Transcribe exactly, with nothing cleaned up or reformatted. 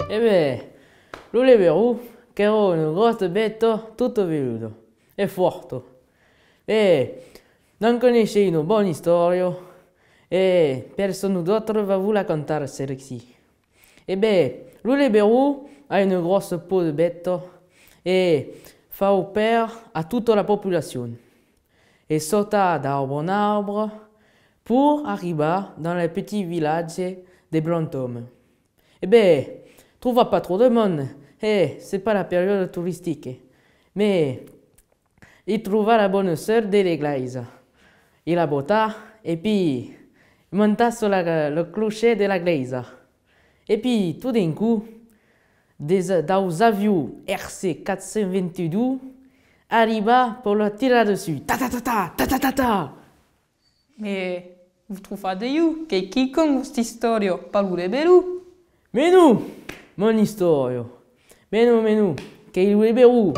E ben, lo leberon qu'èra una gròssa bèsta tota veluda e fòrta. E n'en coneissèm una bona istòria, e personne d'autre va vous la contar, celle-ci. E ben, lo leberon a una gròssa paur de bèsta e fau pèr a tota la populacion. E sauta d'arbre en arbre pour arribar dans le petit village de Brantôme. E ben, trova pas tròp de monde, e c'est pas la période touristique. Mais i trova la bona sòrt de l'egleisa. I la bota, e pi monta sus la, le clocher de la glèisa. E pi, tot d'un còp, des, daus avions R C quatre cent vingt-deux arriba per la tirar dessús. Ta, ta, ta, ta, ta, ta, ta, ta. Mès vos trofatz de ieu, qu'ei quicòm vòsta istòria, pas lo leberon? Mès non, mon istòria. Mès non, mès non, qu'ei lo leberon.